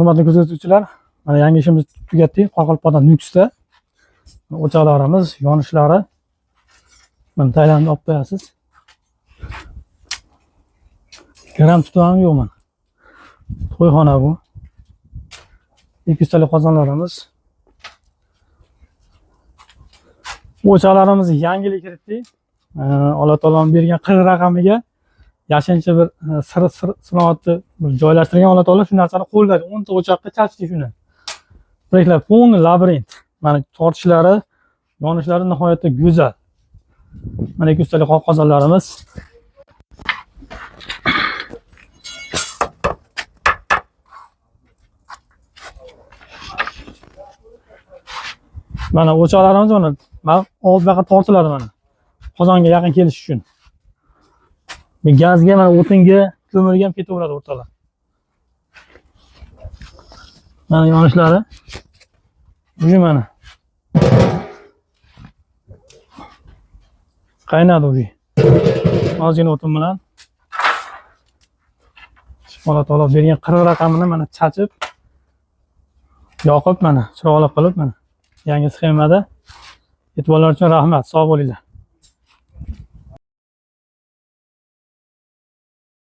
Hurmatli kuzatuvchilar, mana yangi ishimizni tugatdik. Qoraqalpoqdan Nukusda o'choqlarimiz yonishlari mana Tailandda olib qo'yasiz. Gram tutib ham yo'q mana. To'yxona bu. 200 talik qozonlarimiz. Bu o'choqlarimizni yangilik kiritdik. Alloh taoloning bergan 40 raqamiga yashincha bir sir sir sinoatni bir joylashtirgan Alloh taolo shu narsani qo'lladi. 10 ta o'choqqa chachdik shuni. Direklar полный labirint. Mana tortishlari, yonishlari nihoyatda go'zal. Mana 200 talik qozonlarimiz. Mana o'choqlarimiz mana old buyoqqa tortiladi mana. Qozonga yaqin kelish uchun. Gazga mana o'tinga, ko'mirga ham ketaveradi o'rtalar. Mana yonishlari. Уже mana. Qaynadi уже. Ozgina o'tin bilan. Alloh taolo bergan 40 raqamini mana chachib, yoqib mana chiroyli qilib mana yangi sxemada. E'tiborlar uchun rahmat. Sog' bo'linglar.